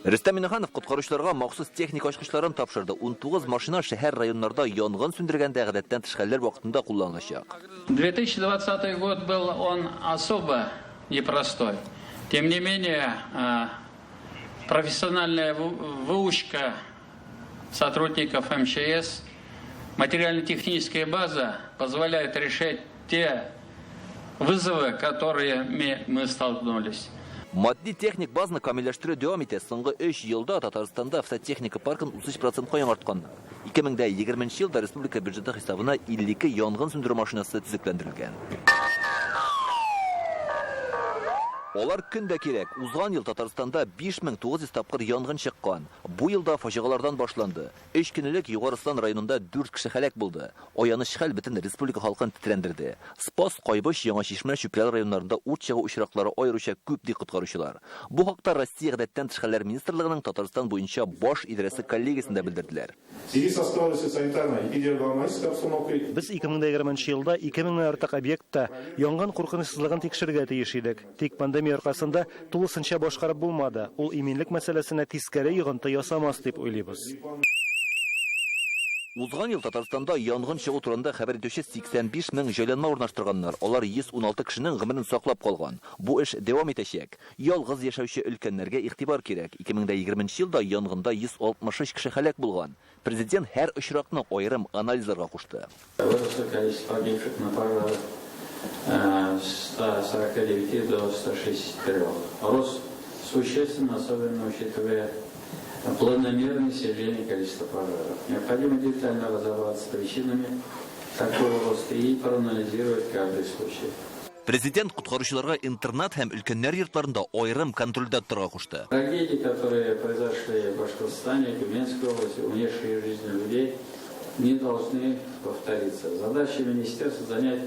Рөстәм Миннеханов коткаручыларга махсус техника ачкычларын тапшырды. 19 машина шәһәр-районнарда янгын сүндергәндә гадәттән тыш хәлләр вакытында кулланылачак. 2020 год был он особо непростой. Тем не менее, профессиональная выучка сотрудников МЧС, материально-техническая база позволяет решать те вызовы, которыми мы столкнулись. Матди-техник базаны камилләштерү дәвам итә. Соңгы өч елда Татарстанда автотехника паркын 33 процентка яңартканнар. 2020 елда республика бюджеты хисабына 52 янгын сүндерү машинасы төзекләндерелгән. Алар көн дә кирәк. Узган ел Татарстанда 5900 тапкыр янгын чыккан. Бу ел да фаҗигалардан башланды. Өч көн элек Югары Ослан районында дүрт кеше һәлак булды. Аяныч хәл бөтен республика халкын тетрәндерде. Спас, Кайбыч, Яңа Чишмә, Чүпрәле районнарында ут чыгу очраклары аеруча күп, ди коткаручылар. Бу хакта Россия Гадәттән тыш хәлләр министрлыгының Татарстан буенча Баш идарәсе коллегиясендә белдерделәр. В связи со сложившейся санитарно-эпидемиологической обстановкой, Без 2020 нче елда 2 меңнән артык объектта янгын куркынычсызлыгын тикшерергә тиеш идек. Тик пандемия аркасында тулысынча башкарып булмады, ул иминлек мәсьәләсенә тискәре йогынты ясамас дип уйлыйбыз. Узган ел Татарстанда янгын чыгу турында хәбәр итүче 85 мең җайланма урнаштырганнар, алар 116 кешенең гомерен саклап калган. Бу эш дәвам итәчәк. Ялгыз яшәүче өлкәннәргә игътибар кирәк. 2020 елда янгында 163 кеше һәлак булган. Президент һәр очракны аерым анализларга кушты. Выросло количество погибших на пожарах с 149 до 163. Рост существенно, особенно учитывая планомерное снижение количества пожаров. Необходимо детально разобраться с причинами такого роста и проанализировать каждый случай. Президент коткаручыларга интернат һәм өлкәннәр йортларында аерым контрольдә тотарга кушты. Трагедии, которые произошли в Башкортостане, Тюменской области, унесшие жизни людей, не должны повториться. Задача министерства занять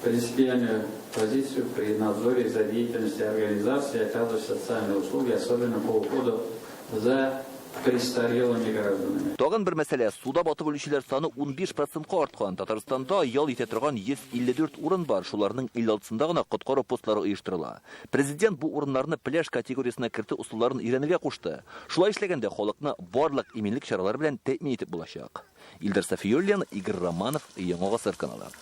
принципиальную позицию при надзоре за деятельностью организации, оказывающей социальные услуги, особенно по уходу за престарелыми гражданами. Тагын бер мәсьәлә, суда батып үлүчеләр саны 15 процентка арткан. Татарстанда ял итә торган 154 урын бар, шуларның 56-сында гына коткару постлары оештырыла. Президент бу урыннарны пляж категориясенә кертү ысулларын өйрәнергә кушты. Шулай эшләгәндә халыкны барлык иминлек чаралары белән тәэмин итеп булачак. Илдар Сафиуллин, Игорь Романов, Яңа Гасыр каналы.